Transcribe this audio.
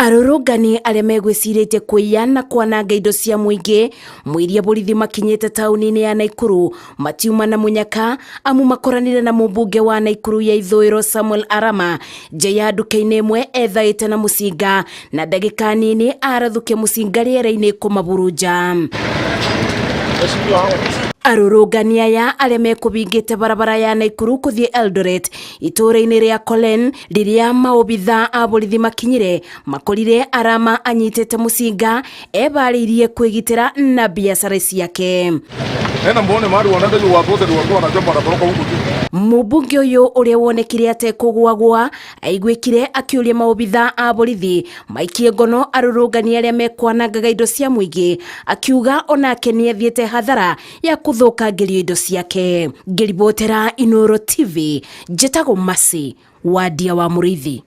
Arũrũngani arĩa megwĩcirĩtie kũiya na kwananga indo cia mũingĩ mũiria borithi makinyĩte taũni-inĩ ya Naikuru matiuma na mũnyaka amu makoranire na mũmbunge wa Naikuru ya ithũĩro Samuel Arama nja ya nduka-inĩ ĩmwe ethaĩte na mũcinga na ndagĩka nini arathũkia mũcinga rĩera-inĩ kũmaburunja. Arũrũngani aya arĩa mekũbingĩte barabara ya Naikuru kũthiĩ Eldoret itũũra-inĩ rĩa Kolen rĩrĩa maobitha a borithi makinyire makorire Arama anyitĩte mũcinga ebarĩirie kwĩgitĩra na biacara ciake. Ena muone mahali wanaenda juu watu wote walikuwa wanachoma wanatoroka huku juu. Mũmbunge ũyũ ũrĩa wonekire atekũgwagwa aiguĩkire akĩũria maobitha a borithi maikie ngono arũrũngani arĩa mekwanangaga indo cia mũingĩ akiuga onake nĩathiĩte hathara ya kũthũkangĩrio indo ciake. Ngĩribotera Inooro TV njĩtagwo Mercy Wandia wa Mũrĩithi.